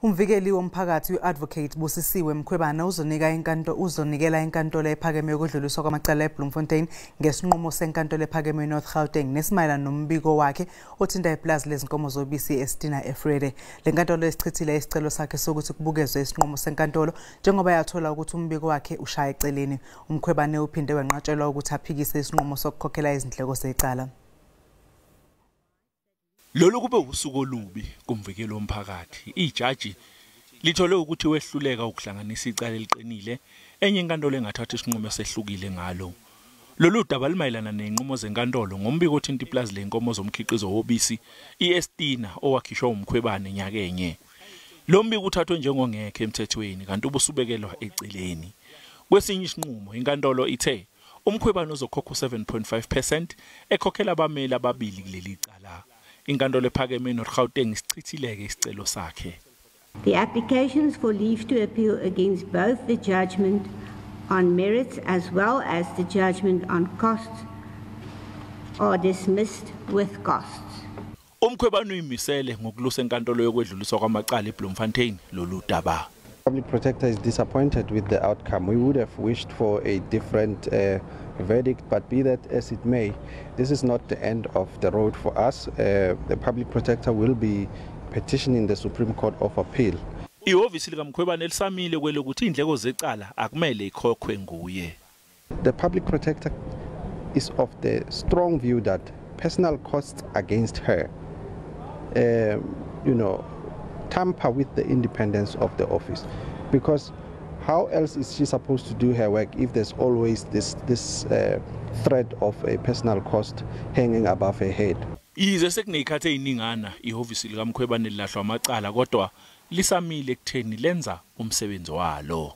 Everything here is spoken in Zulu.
Umvikeli womphakathi u-Advocate Busisiwe Mkhwebane uzonikela inkantolo ephakeme yokudluliswa kwamacala eBloemfontein ngesinqumo senkantolo ephakeme eNorth Gauteng nesimayelana nombiko wakhe othinta ipulazi lezinkomo zobisi eStina eVrede. Le nkantolo isichithile isicelo sakhe sokuthi kubukezwe isinqumo senkantolo njengoba yathola ukuthi umbiko wakhe ushaya eceleni. UMkhwebane uphinde wenqatshelwa ukuthi aphikise isinqumo sokukhokhela izindleko zecala. Lolu kube usuku olubi kumvikeli womphakathi. Ijaji lithole ukuthi wehluleka ukuhlanganisa icala eliqinile enye inkantolo engathatha isinqumo esehlukile ngalo. Lolu daba limayelana nezinqumo zenkantolo ngombiko othinta iplazi lenkomo zomkhiqizo wobisi iEstina owakhishwa uMkhwebane nyakenye. Lo mbiko uthathwe njengongekho emthethweni kanti ubusubekelwa eceleni. Kwesinye isinqumo inkantolo ithe uMkhwebane uzokhokha 7.5% ekhokhela abameli ababili kuleli cala. Inkantolo ephakeme eNorth Gauteng isichithileke isicelo sakhe. The applications for leave to appeal against both the judgment on merits as well as the judgment on costs are dismissed with costs. UMkhwebane uyimisele ngokulusa enkantolo yokwedluliswa kwamacala eBloemfontein lolu daba. Public Protector is disappointed with the outcome. We would have wished for a different verdict, but be that as it may, this is not the end of the road for us. The Public Protector will be petitioning the Supreme Court of Appeal. Ihhovisi likaMkhwebane lisamile kwelokuthi indleko zecala akumele ikhokhwe nguye. The Public Protector is of the strong view that personal costs against her, tamper with the independence of the office, because how else is she supposed to do her work if there's always this threat of a personal cost hanging above her head? Yize sekunezikhathi eziningana ihhovisi likaMkhwebane lilahlwa amacala, kodwa lisamile ekutheni lenza umsebenzi walo.